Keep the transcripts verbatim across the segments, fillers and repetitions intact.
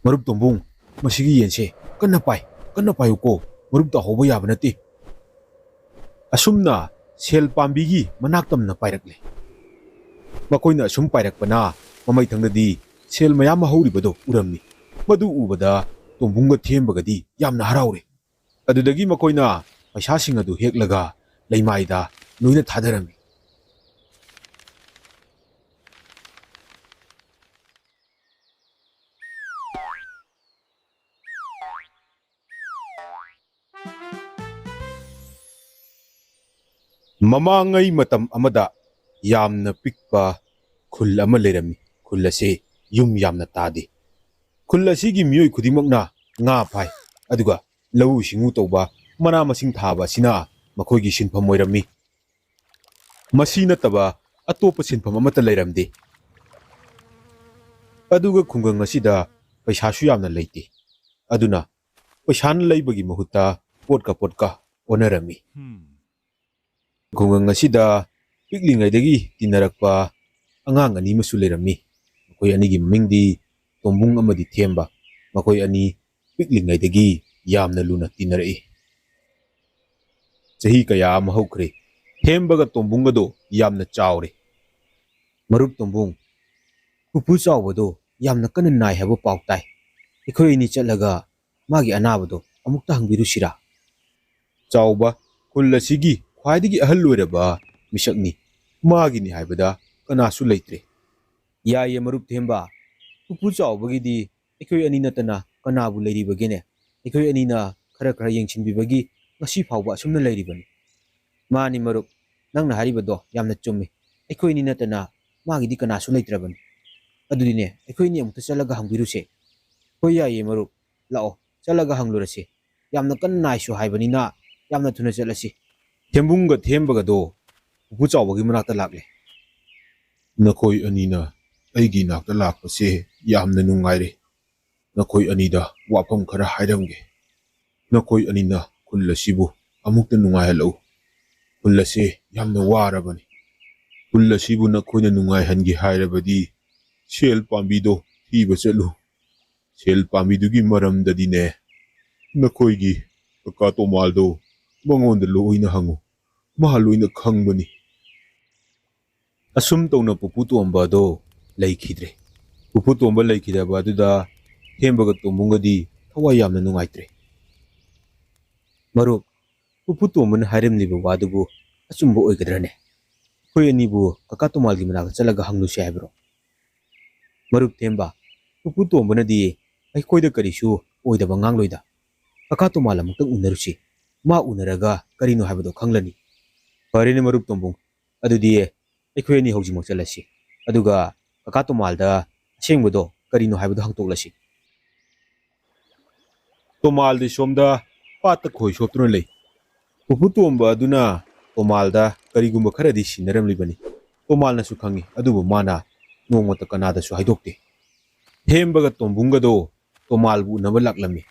"ꯃꯔꯨꯞ ꯇꯣꯝꯕꯨꯡ, ꯃꯁꯤꯒꯤ ꯌꯦꯟꯁꯦ ꯀꯟꯅ ꯄꯥꯏ, ꯀꯟꯅ ꯄꯥꯏꯌꯨꯀꯣ, ꯃꯔꯨꯞ ꯇꯥꯍꯧꯕ ꯌꯥꯕ ꯅꯠꯇꯦ"꯫ ꯑꯁꯨꯝꯅ ꯁꯦꯜ ꯄꯥꯝꯕꯤꯒꯤ ꯃꯅꯥꯛ ꯇꯝꯅ ꯄꯥꯏꯔꯛꯂꯦ꯫ ꯃꯈꯣꯏꯅ ꯑꯁꯨꯝ ꯄꯥꯏꯔꯛꯄꯅ ꯃꯃꯩꯊꯪꯗꯗꯤ ꯁꯦꯜ ꯃꯌꯥꯝ ꯑꯃ ꯍꯧꯔꯤꯕꯗꯣ ꯎꯔꯝꯃꯤ꯫ ꯃꯗꯨ ꯎꯕꯗ ꯇꯣꯝꯕꯨꯡꯒ ꯊꯦꯝꯕꯒꯗꯤ ꯌꯥꯝꯅ ꯍꯔꯥꯎꯔꯦ꯫ ꯑꯗꯨꯗꯒꯤ ꯃꯈꯣꯏꯅ ꯄꯩꯁꯥꯁꯤꯡ ꯑꯗꯨ ꯍꯦꯛꯂꯒ ꯂꯩꯃꯥꯏꯗ ꯂꯣꯏꯅ ꯊꯥꯗꯔꯝꯃꯤ꯫ ꯃꯃꯥꯡꯉꯩ ꯃꯇꯝ ꯑꯃꯗ ꯌꯥꯝꯅ ꯄꯤꯛꯄ ꯈꯨꯜ ꯑꯃ ꯂꯩꯔꯝꯃꯤ꯫ ꯈꯨꯜ ꯑꯁꯤ ꯌꯨꯝ ꯌꯥꯝꯅ ꯇꯥꯗꯦ꯫ ꯈꯨꯜ ꯑꯁꯤꯒꯤ ꯃꯤꯑꯣꯏ ꯈꯨꯗꯤꯡꯃꯛꯅ ꯉꯥ ꯐꯥꯏ, ꯑꯗꯨꯒ ꯂꯧꯎ ꯁꯤꯡꯎ ꯇꯧꯕ, ꯃꯅꯥ ꯃꯁꯤꯡ ꯊꯥꯕ ꯑꯁꯤꯅ ꯃꯈꯣꯏꯒꯤ ꯁꯤꯟꯐꯝ ꯑꯣꯏꯔꯝꯃꯤ꯫ ꯃꯁꯤ ꯅꯠꯇꯕ ꯑꯇꯣꯞꯄ ꯁꯤꯟꯐꯝ ꯑꯃꯠꯇ ꯂꯩꯔꯝꯗꯦ꯫ ꯑꯗꯨꯒ ꯈꯨꯡꯒꯪ ꯑꯁꯤꯗ ꯄꯩꯁꯥꯁꯨ ꯌꯥꯝꯅ ꯂꯩꯇꯦ꯫ ꯑꯗꯨꯅ ꯄꯩꯁꯥꯅ ꯂꯩꯕꯒꯤ ꯃꯍꯨꯠꯇ ꯄꯣꯠꯀ ꯄꯣꯠꯀ ꯑꯣꯟꯅꯔꯝꯃꯤ꯫ ꯈꯨꯡꯒꯪ ꯑꯁꯤꯗ ꯄꯤꯛꯂꯤꯉꯩꯗꯒꯤ ꯇꯤꯟꯅꯔꯛꯄ ꯑꯉꯥꯡ ꯑꯅꯤ ꯑꯃꯁꯨ ꯂꯩꯔꯝꯃꯤ꯫ ꯃꯈꯣꯏ ꯑꯅꯤꯒꯤ ꯃꯃꯤꯡꯗꯤ ꯇꯣꯝꯕꯨꯡ ꯑꯃꯗꯤ ꯊꯦꯝꯕ꯫ ꯃꯈꯣꯏ ꯑꯅꯤ ꯄꯤꯛꯂꯤꯉꯩꯗꯒꯤ ꯌꯥꯝꯅ ꯂꯨꯅ ꯇꯤꯟꯅꯔꯛꯏ꯫ ꯆꯍꯤ ꯀꯌꯥ ꯑꯃ ꯍꯧꯈ꯭ꯔꯦ꯫ ꯊꯦꯝꯕꯒ ꯇꯣꯝꯕꯨꯡꯒꯗꯣ ꯌꯥꯝꯅ ꯆꯥꯎꯔꯦ꯫ "ꯃꯔꯨꯞ ꯇꯣꯝꯕꯨꯡ, ꯄꯨꯄꯨ ꯆꯥꯎꯕꯗꯣ ꯌꯥꯝꯅ ꯀꯟꯅ ꯅꯥꯏ ꯍꯥꯏꯕ ꯄꯥꯎ ꯇꯥꯏ꯫ ꯑꯩꯈꯣꯏ ꯑꯅꯤ ꯆꯠꯂꯒ ꯃꯥꯒꯤ ꯑꯅꯥꯕꯗꯣ ꯑꯃꯨꯛꯇ ꯍꯪꯕꯤꯔꯨꯁꯤꯔꯥ?" ꯆꯥꯎꯕ, ꯈꯨꯜ ꯑꯁꯤꯒꯤ ꯈ꯭ꯋꯥꯏꯗꯒꯤ ꯑꯍꯜ ꯑꯣꯏꯔꯕ ꯃꯤꯁꯛꯅꯤ꯫ ꯃꯥꯒꯤꯅꯤ ꯍꯥꯏꯕꯗ ꯀꯅꯥꯁꯨ ꯂꯩꯇ꯭ꯔꯦ꯫ "ꯌꯥꯏꯌꯦ ꯃꯔꯨꯞ ꯊꯦꯝꯕ, ꯄꯨꯄꯨ ꯆꯥꯎꯕꯒꯤꯗꯤ ꯑꯩꯈꯣꯏ ꯑꯅꯤ ꯅꯠꯇꯅ ꯀꯅꯥꯕꯨ ꯂꯩꯔꯤꯕꯒꯦꯅꯦ? ꯑꯩꯈꯣꯏ ꯑꯅꯤꯅ ꯈꯔ ꯈꯔ ꯌꯦꯡꯁꯤꯟꯕꯤꯕꯒꯤ ꯉꯁꯤ ꯐꯥꯎꯕ ꯑꯁꯨꯝꯅ ꯂꯩꯔꯤꯕꯅꯤ"꯫ "ꯃꯥꯅꯤ ꯃꯔꯨꯞ, ꯅꯪꯅ ꯍꯥꯏꯔꯤꯕꯗꯣ ꯌꯥꯝꯅ ꯆꯨꯝꯃꯤ꯫ ꯑꯩꯈꯣꯏ ꯑꯅꯤ ꯅꯠꯇꯅ ꯃꯥꯒꯤꯗꯤ ꯀꯅꯥꯁꯨ ꯂꯩꯇ꯭ꯔꯕꯅꯤ꯫ ꯑꯗꯨꯗꯤꯅꯦ, ꯑꯩꯈꯣꯏ ꯑꯅꯤ ꯑꯃꯨꯛꯇ ꯆꯠꯂꯒ ꯍꯪꯕꯤꯔꯨꯁꯦ"꯫ "ꯍꯣꯏ, ꯌꯥꯏꯌꯦ ꯃꯔꯨꯞ, ꯂꯥꯛꯑꯣ, ꯆꯠꯂꯒ ꯍꯪꯂꯨꯔꯁꯤ꯫ ꯌꯥꯝꯅ ꯀꯟꯅ ꯅꯥꯏꯁꯨ ꯍꯥꯏꯕꯅꯤꯅ ꯌꯥꯝꯅ ꯊꯨꯅ ꯆꯠꯂꯁꯤ"꯫ ꯊꯦꯝꯕꯨꯡꯒ ꯊꯦꯝꯕꯒꯗꯣ ꯄꯨꯄꯨ ꯆꯥꯎꯕꯒꯤ ꯃꯅꯥꯛꯇ ꯂꯥꯛꯂꯦ꯫ "ꯅꯈꯣꯏ ꯑꯅꯤꯅ ꯑꯩꯒꯤ ꯏꯅꯥꯛꯇ ꯂꯥꯛꯄꯁꯦ ꯌꯥꯝꯅ ꯅꯨꯡꯉꯥꯏꯔꯦ꯫ ꯅꯈꯣꯏ ꯑꯅꯤꯗ ꯋꯥꯐꯝ ꯈꯔ ꯍꯥꯏꯔꯝꯒꯦ꯫ ꯅꯈꯣꯏ ꯑꯅꯤꯅ ꯈꯨꯜ ꯑꯁꯤꯕꯨ ꯑꯃꯨꯛꯇ ꯅꯨꯡꯉꯥꯏꯍꯜꯂꯛꯎ꯫ ꯈꯨꯜ ꯑꯁꯤ ꯌꯥꯝꯅ ꯋꯥꯔꯕꯅꯤ꯫ ꯈꯨꯜ ꯑꯁꯤꯕꯨ ꯅꯈꯣꯏꯅ ꯅꯨꯡꯉꯥꯏꯍꯟꯒꯦ ꯍꯥꯏꯔꯕꯗꯤ ꯁꯦꯜ ꯄꯥꯝꯕꯤꯗꯣ ꯊꯤꯕ ꯆꯠꯂꯨ"꯫ ꯁꯦꯜ ꯄꯥꯝꯕꯤꯗꯨꯒꯤ ꯃꯔꯝꯗꯗꯤꯅꯦ, ꯅꯈꯣꯏꯒꯤ ꯀꯀꯥ ꯇꯣꯃꯥꯜꯗꯣ ꯃꯉꯣꯟꯗ ꯂꯣꯏꯅ ꯍꯪꯉꯨ, ꯃꯥ ꯂꯣꯏꯅ ꯈꯪꯕꯅꯤ꯫ ꯑꯁꯨꯝ ꯇꯧꯅ ꯄꯨꯄꯨ ꯇꯣꯝꯕ ꯑꯗꯣ ꯂꯩꯈꯤꯗ꯭ꯔꯦ꯫ ꯄꯨꯄꯨ ꯇꯣꯝꯕ ꯂꯩꯈꯤꯗꯕ ꯑꯗꯨꯗ ꯊꯦꯝꯕꯒ ꯇꯣꯝꯕꯨꯡꯒꯗꯤ ꯊꯋꯥꯏ ꯌꯥꯝꯅ ꯅꯨꯡꯉꯥꯏꯇ꯭ꯔꯦ꯫ ꯃꯔꯨꯞ, ꯄꯨꯄꯨ ꯇꯣꯝꯕꯅ ꯍꯥꯏꯔꯝꯂꯤꯕ ꯋꯥꯗꯨꯕꯨ ꯑꯆꯨꯝꯕ ꯑꯣꯏꯒꯗ꯭ꯔꯅꯦ? ꯑꯩꯈꯣꯏ ꯑꯅꯤꯕꯨ ꯀꯀꯥ ꯇꯣꯃꯥꯜꯒꯤ ꯃꯅꯥꯛꯇ ꯆꯠꯂꯒ ꯍꯪꯂꯨꯁꯤ ꯍꯥꯏꯕ꯭ꯔꯣ? ꯃꯔꯨꯞ ꯊꯦꯝꯕ, ꯄꯨꯄꯨ ꯇꯣꯝꯕꯅꯗꯤ ꯑꯩꯈꯣꯏꯗ ꯀꯔꯤꯁꯨ ꯑꯣꯏꯗꯕ ꯉꯥꯡꯂꯣꯏꯗ꯫ ꯀꯀꯥ ꯇꯣꯃꯥꯜ ꯑꯃꯨꯛꯇꯪ ꯎꯅꯔꯨꯁꯤ꯫ ꯃꯥ ꯎꯅꯔꯒ ꯀꯔꯤꯅꯣ ꯍꯥꯏꯕꯗꯣ ꯈꯪꯂꯅꯤ꯫ ꯐꯔꯦꯅꯦ ꯃꯔꯨꯞ ꯇꯣꯝꯕꯨꯡ, ꯑꯗꯨꯗꯤ ꯑꯩꯈꯣꯏ ꯑꯅꯤ ꯍꯧꯖꯤꯛꯃꯛ ꯆꯠꯂꯁꯤ꯫ ꯑꯗꯨꯒ ꯀꯀꯥ ꯇꯣꯃꯥꯜꯗ ꯑꯁꯦꯡꯕꯗꯣ ꯀꯔꯤꯅꯣ ꯍꯥꯏꯕꯗꯣ ꯍꯪꯇꯣꯛꯂꯁꯤ꯫ ꯇꯣꯃꯥꯜꯗꯤ ꯁꯣꯝꯗ ꯄꯥꯠꯇ ꯈꯣꯏ ꯁꯣꯞꯇꯨꯅ ꯂꯩ꯫ ꯄꯨꯄꯨ ꯇꯣꯝꯕ ꯑꯗꯨꯅ ꯇꯣꯃꯥꯜꯗ ꯀꯔꯤꯒꯨꯝꯕ ꯈꯔꯗꯤ ꯁꯤꯟꯅꯔꯝꯂꯤꯕꯅꯤ꯫ ꯇꯣꯃꯥꯜꯅꯁꯨ ꯈꯪꯏ, ꯑꯗꯨꯕꯨ ꯃꯥꯅ ꯅꯣꯡꯃꯇ ꯀꯅꯥꯗꯁꯨ ꯍꯥꯏꯗꯣꯛꯇꯦ꯫ ꯊꯦꯝꯕꯒ ꯇꯣꯝꯕꯨꯡꯒꯗꯣ ꯇꯣꯃꯥꯜꯕꯨ ꯎꯅꯕ ꯂꯥꯛꯂꯝꯃꯤ꯫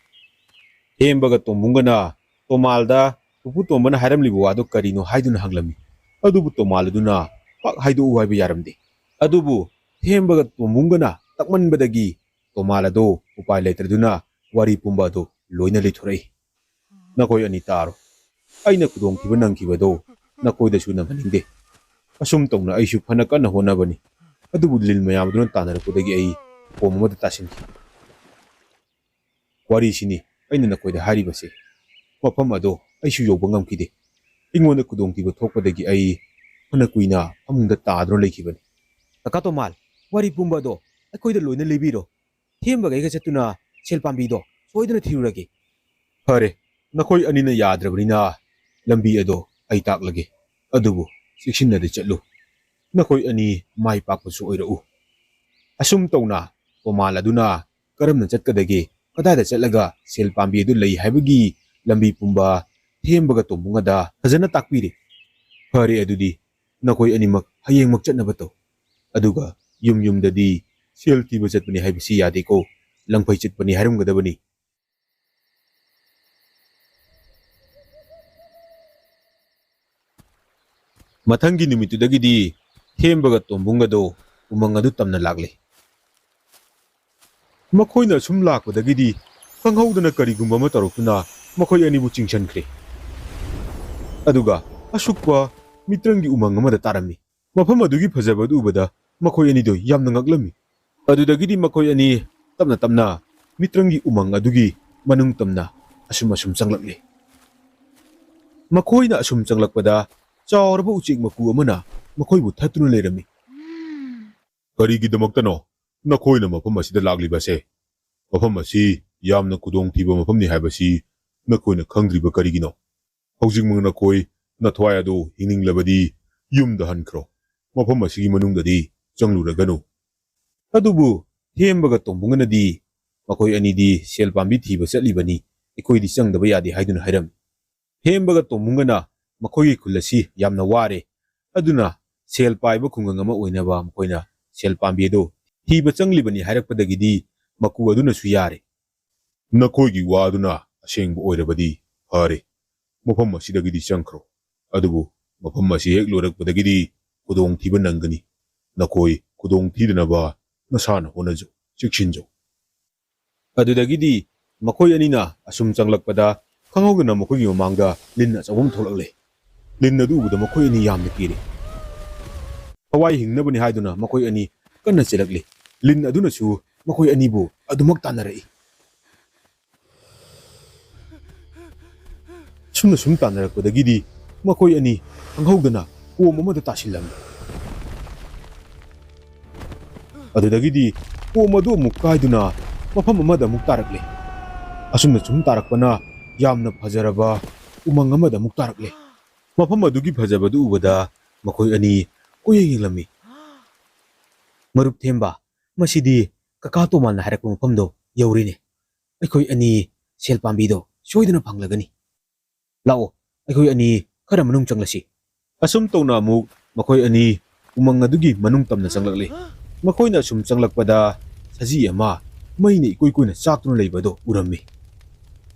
ꯊꯦꯝꯕꯒ ꯇꯣꯝꯕꯨꯡꯒꯅ ꯇꯣꯃꯥꯜꯗ ꯄꯨꯄꯨ ꯇꯣꯝꯕꯅ ꯍꯥꯏꯔꯝꯂꯤꯕ ꯋꯥꯗꯨ ꯀꯔꯤꯅꯣ ꯍꯥꯏꯗꯨꯅ ꯍꯪꯂꯝꯃꯤ꯫ ꯑꯗꯨꯕꯨ ꯇꯣꯃꯥꯜ ꯑꯗꯨꯅ ꯄꯥꯛ ꯍꯥꯏꯗꯣꯛꯎ ꯍꯥꯏꯕ ꯌꯥꯔꯝꯗꯦ꯫ ꯑꯗꯨꯕꯨ ꯊꯦꯝꯕꯒ ꯇꯣꯝꯕꯨꯡꯒꯅ ꯇꯛꯃꯟꯕꯗꯒꯤ ꯇꯣꯃꯥꯜ ꯑꯗꯣ ꯎꯄꯥꯏ ꯂꯩꯇ꯭ꯔꯗꯨꯅ ꯋꯥꯔꯤ ꯄꯨꯝꯕ ꯑꯗꯨ ꯂꯣꯏꯅ ꯂꯤꯊꯣꯔꯛꯏ꯫ ꯅꯈꯣꯏ ꯑꯅꯤ ꯇꯥꯔꯣ꯫ ꯑꯩꯅ ꯈꯨꯗꯣꯡꯊꯤꯕ ꯅꯪꯈꯤꯕꯗꯣ ꯅꯈꯣꯏꯗꯁꯨ ꯅꯪꯍꯟꯅꯤꯡꯗꯦ꯫ ꯑꯁꯨꯝ ꯇꯧꯅ ꯑꯩꯁꯨ ꯐꯅ ꯀꯟꯅ ꯍꯣꯠꯅꯕꯅꯤ, ꯑꯗꯨꯕꯨ ꯂꯤꯟ ꯃꯌꯥꯝ ꯑꯗꯨꯅ ꯇꯥꯟꯅꯔꯛꯄꯗꯒꯤ ꯑꯩ ꯀꯣꯝ ꯑꯃꯗ ꯇꯥꯁꯤꯟꯈꯤ꯫ ꯋꯥꯔꯤꯁꯤꯅꯤ ꯑꯩꯅ ꯅꯈꯣꯏꯗ ꯍꯥꯏꯔꯤꯕꯁꯦ꯫ ꯃꯐꯝ ꯑꯗꯣ ꯑꯩꯁꯨ ꯌꯧꯕ ꯉꯝꯈꯤꯗꯦ꯫ ꯑꯩꯉꯣꯟꯗ ꯈꯨꯗꯣꯡꯊꯤꯕ ꯊꯣꯛꯄꯗꯒꯤ ꯑꯩ ꯐꯅ ꯀꯨꯏꯅ ꯐꯃꯨꯡꯗ ꯇꯥꯗꯨꯅ ꯂꯩꯈꯤꯕꯅꯤ꯫ ꯀꯀꯥ ꯇꯣꯃꯥꯜ, ꯋꯥꯔꯤ ꯄꯨꯝꯕ ꯑꯗꯣ ꯑꯩꯈꯣꯏꯗ ꯂꯣꯏꯅ ꯂꯤꯕꯤꯔꯣ꯫ ꯊꯦꯝꯕꯒ ꯑꯩꯒ ꯆꯠꯇꯨꯅ ꯁꯦꯜ ꯄꯥꯝꯕꯤꯗꯣ ꯁꯣꯏꯗꯅ ꯊꯤꯔꯨꯔꯒꯦ꯫ ꯐꯔꯦ, ꯅꯈꯣꯏ ꯑꯅꯤꯅ ꯌꯥꯗ꯭ꯔꯕꯅꯤꯅ ꯂꯝꯕꯤ ꯑꯗꯣ ꯑꯩ ꯇꯥꯛꯂꯒꯦ꯫ ꯑꯗꯨꯕꯨ ꯆꯦꯛꯁꯤꯟꯅꯗꯤ ꯆꯠꯂꯨ꯫ ꯅꯈꯣꯏ ꯑꯅꯤ ꯃꯥꯏ ꯄꯥꯛꯄꯁꯨ ꯑꯣꯏꯔꯛꯎ꯫ ꯑꯁꯨꯝ ꯇꯧꯅ ꯇꯣꯃꯥꯜ ꯑꯗꯨꯅ ꯀꯔꯝꯅ ꯆꯠꯀꯗꯒꯦ, ꯀꯗꯥꯏꯗ ꯆꯠꯂꯒ ꯁꯦꯜ ꯄꯥꯝꯕꯤ ꯑꯗꯨ ꯂꯩ ꯍꯥꯏꯕꯒꯤ ꯂꯝꯕꯤ ꯄꯨꯝꯕ ꯊꯦꯝꯕꯒ ꯇꯣꯝꯕꯨꯡ ꯑꯗ ꯐꯖꯅ ꯇꯥꯛꯄꯤꯔꯦ꯫ ꯐꯔꯦ, ꯑꯗꯨꯗꯤ ꯅꯈꯣꯏ ꯑꯅꯤꯃꯛ ꯍꯌꯦꯡꯃꯛ ꯆꯠꯅꯕ ꯇꯧ꯫ ꯑꯗꯨꯒ ꯌꯨꯝ ꯌꯨꯝꯗꯗꯤ ꯁꯦꯜ ꯊꯤꯕ ꯆꯠꯄꯅꯤ ꯍꯥꯏꯕꯁꯤ ꯌꯥꯗꯦꯀꯣ, ꯂꯪꯐꯩ ꯆꯠꯄꯅꯤ ꯍꯥꯏꯔꯝꯒꯗꯕꯅꯤ꯫ ꯃꯊꯪꯒꯤ ꯅꯨꯃꯤꯠꯇꯨꯗꯒꯤꯗꯤ ꯊꯦꯝꯕꯒ ꯇꯣꯝꯕꯨꯡꯒꯗꯣ ꯎꯃꯪ ꯑꯗꯨ ꯇꯝꯅ ꯂꯥꯛꯂꯦ꯫ ꯃꯈꯣꯏꯅ ꯁꯨꯝ ꯂꯥꯛꯄꯗꯒꯤꯗꯤ ꯈꯪꯍꯧꯗꯅ ꯀꯔꯤꯒꯨꯝꯕ ꯑꯃ ꯇꯧꯔꯛꯇꯨꯅ ꯃꯈꯣꯏ ꯑꯅꯤꯕꯨ ꯆꯤꯡꯁꯤꯟꯈ꯭ꯔꯦ꯫ ꯑꯗꯨꯒ ꯑꯁꯨꯛꯄ ꯃꯤꯇ꯭ꯔꯪꯒꯤ ꯎꯃꯪ ꯑꯃꯗ ꯇꯥꯔꯝꯃꯤ꯫ ꯃꯐꯝ ꯑꯗꯨꯒꯤ ꯐꯖꯕ ꯑꯗꯨ ꯎꯕꯗ ꯃꯈꯣꯏ ꯑꯅꯤꯗꯣ ꯌꯥꯝꯅ ꯉꯛꯂꯝꯃꯤ꯫ ꯑꯗꯨꯗꯒꯤꯗꯤ ꯃꯈꯣꯏ ꯑꯅꯤ ꯇꯞꯅ ꯇꯞꯅ ꯃꯤꯇ꯭ꯔꯪꯒꯤ ꯎꯃꯪ ꯑꯗꯨꯒꯤ ꯃꯅꯨꯡ ꯇꯝꯅ ꯑꯁꯨꯝ ꯑꯁꯨꯝ ꯆꯪꯂꯛꯂꯦ꯫ ꯃꯈꯣꯏꯅ ꯑꯁꯨꯝ ꯆꯪꯂꯛꯄꯗ ꯆꯥꯎꯔꯕ ꯎꯆꯦꯛ ꯃꯀꯨ ꯑꯃꯅ ꯃꯈꯣꯏꯕꯨ ꯊꯠꯇꯨꯅ ꯂꯩꯔꯝꯃꯤ꯫ "ꯀꯔꯤꯒꯤꯗꯃꯛꯇꯅꯣ ꯅꯈꯣꯏꯅ ꯃꯐꯝ ꯑꯁꯤꯗ ꯂꯥꯛꯂꯤꯕꯁꯦ? ꯃꯐꯝ ꯑꯁꯤ ꯌꯥꯝꯅ ꯈꯨꯗꯣꯡꯊꯤꯕ ꯃꯐꯝꯅꯤ ꯍꯥꯏꯕꯁꯤ ꯅꯈꯣꯏꯅ ꯈꯪꯗ꯭ꯔꯤꯕ ꯀꯔꯤꯒꯤꯅꯣ? ꯍꯧꯖꯤꯛꯃꯛ ꯅꯈꯣꯏ ꯅꯊ꯭ꯋꯥꯏ ꯑꯗꯨ ꯍꯤꯡꯅꯤꯡꯂꯕꯗꯤ ꯌꯨꯝꯗ ꯍꯟꯈ꯭ꯔꯣ꯫ ꯃꯐꯝ ꯑꯁꯤꯒꯤ ꯃꯅꯨꯡꯗꯗꯤ ꯆꯪꯂꯨꯔꯒꯅꯨ꯫" ꯑꯗꯨꯕꯨ ꯊꯦꯝꯕꯒ ꯇꯣꯝꯕꯨꯡꯒꯅꯗꯤ ꯃꯈꯣꯏ ꯑꯅꯤꯗꯤ ꯁꯦꯜ ꯄꯥꯝꯕꯤ ꯊꯤꯕ ꯆꯠꯂꯤꯕꯅꯤ, ꯑꯩꯈꯣꯏꯗꯤ ꯆꯪꯗꯕ ꯌꯥꯗꯦ ꯍꯥꯏꯗꯨꯅ ꯍꯥꯏꯔꯝꯃꯤ꯫ ꯊꯦꯝꯕꯒ ꯇꯣꯝꯕꯨꯡꯒꯅ ꯃꯈꯣꯏꯒꯤ ꯈꯨꯜ ꯑꯁꯤ ꯌꯥꯝꯅ ꯋꯥꯔꯦ, ꯑꯗꯨꯅ ꯁꯦꯜ ꯄꯥꯏꯕ ꯈꯨꯡꯒꯪ ꯑꯃ ꯑꯣꯏꯅꯕ ꯃꯈꯣꯏꯅ ꯁꯦꯜ ꯄꯥꯝꯕꯤ ꯑꯗꯨ ꯊꯤꯕ ꯆꯪꯂꯤꯕꯅꯤ ꯍꯥꯏꯔꯛꯄꯗꯒꯤꯗꯤ ꯃꯀꯨ ꯑꯗꯨꯅꯁꯨ ꯌꯥꯔꯦ꯫ "ꯅꯈꯣꯏꯒꯤ ꯋꯥꯗꯨꯅ ꯑꯁꯦꯡꯕ ꯑꯣꯏꯔꯕꯗꯤ ꯐꯔꯦ, ꯃꯐꯝ ꯑꯁꯤꯗꯒꯤꯗꯤ ꯆꯪꯈ꯭ꯔꯣ꯫ ꯑꯗꯨꯕꯨ ꯃꯐꯝ ꯑꯁꯤ ꯍꯦꯛ ꯂꯣꯏꯔꯛꯄꯗꯒꯤꯗꯤ ꯈꯨꯗꯣꯡꯊꯤꯕ ꯅꯪꯒꯅꯤ꯫ ꯅꯈꯣꯏ ꯈꯨꯗꯣꯡ ꯊꯤꯗꯅꯕ ꯅꯁꯥꯅ ꯍꯣꯠꯅꯖꯧ, ꯆꯦꯛꯁꯤꯟꯖꯧ꯫" ꯑꯗꯨꯗꯒꯤꯗꯤ ꯃꯈꯣꯏ ꯑꯅꯤꯅ ꯑꯁꯨꯝ ꯆꯪꯂꯛꯄꯗ ꯈꯪꯍꯧꯗꯅ ꯃꯈꯣꯏꯒꯤ ꯃꯃꯥꯡꯗ ꯂꯤꯟ ꯑꯆꯧꯕ ꯑꯃ ꯊꯣꯛꯂꯛꯂꯦ꯫ ꯂꯤꯟ ꯑꯗꯨ ꯎꯕꯗ ꯃꯈꯣꯏ ꯑꯅꯤ ꯌꯥꯝꯅ ꯀꯤꯔꯦ꯫ ꯊꯋꯥꯏ ꯍꯤꯡꯅꯕꯅꯤ ꯍꯥꯏꯗꯨꯅ ꯃꯈꯣꯏ ꯑꯅꯤ ꯀꯟꯅ ꯆꯦꯜꯂꯛꯂꯦ꯫ ꯂꯤꯟ ꯑꯗꯨꯅꯁꯨ ꯃꯈꯣꯏ ꯑꯅꯤꯕꯨ ꯑꯗꯨꯃꯛ ꯇꯥꯟꯅꯔꯛꯏ꯫ ꯁꯨꯝꯅ ꯁꯨꯝ ꯇꯥꯟꯅꯔꯛꯄꯗꯒꯤꯗꯤ ꯃꯈꯣꯏ ꯑꯅꯤ ꯈꯪꯍꯧꯗꯅ ꯀꯣꯝ ꯑꯃꯗ ꯇꯥꯁꯤꯜꯂꯝꯃꯤ꯫ ꯑꯗꯨꯗꯒꯤꯗꯤ ꯀꯣꯝ ꯑꯗꯨ ꯑꯃꯨꯛ ꯀꯥꯏꯗꯨꯅ ꯃꯐꯝ ꯑꯃꯗ ꯑꯃꯨꯛ ꯇꯥꯔꯛꯂꯦ꯫ ꯑꯁꯨꯝꯅ ꯁꯨꯝ ꯇꯥꯔꯛꯄꯅ ꯌꯥꯝꯅ ꯐꯖꯔꯕ ꯎꯃꯪ ꯑꯃꯗ ꯑꯃꯨꯛ ꯇꯥꯔꯛꯂꯦ꯫ ꯃꯐꯝ ꯑꯗꯨꯒꯤ ꯐꯖꯕꯗꯨ ꯎꯕꯗ ꯃꯈꯣꯏ ꯑꯅꯤ ꯀꯣꯏꯌꯦꯡ ꯌꯦꯡꯂꯝꯃꯤ꯫ "ꯃꯔꯨꯞ ꯊꯦꯝꯕ, ꯃꯁꯤꯗꯤ ꯀꯀꯥ ꯇꯣꯃꯥꯟꯅ ꯍꯥꯏꯔꯛꯄ ꯃꯐꯝꯗꯣ ꯌꯧꯔꯤꯅꯦ꯫ ꯑꯩꯈꯣꯏ ꯑꯅꯤ ꯁꯦꯜ ꯄꯥꯝꯕꯤꯗꯣ ꯁꯣꯏꯗꯅ ꯐꯪꯂꯒꯅꯤ꯫ ꯂꯥꯛꯑꯣ, ꯑꯩꯈꯣꯏ ꯑꯅꯤ ꯈꯔ ꯃꯅꯨꯡ ꯆꯪꯂꯁꯤ꯫" ꯑꯁꯨꯝ ꯇꯧꯅ ꯑꯃꯨꯛ ꯃꯈꯣꯏ ꯑꯅꯤ ꯎꯃꯪ ꯑꯗꯨꯒꯤ ꯃꯅꯨꯡ ꯇꯝꯅ ꯆꯪꯂꯛꯂꯤ꯫ ꯃꯈꯣꯏꯅ ꯑꯁꯨꯝ ꯆꯪꯂꯛꯄꯗ ꯁꯖꯤ ꯑꯃ ꯃꯩꯅ ꯏꯀꯨꯏ ꯀꯨꯏꯅ ꯆꯥꯛꯇꯨꯅ ꯂꯩꯕ ꯑꯗꯨ ꯎꯔꯝꯃꯤ꯫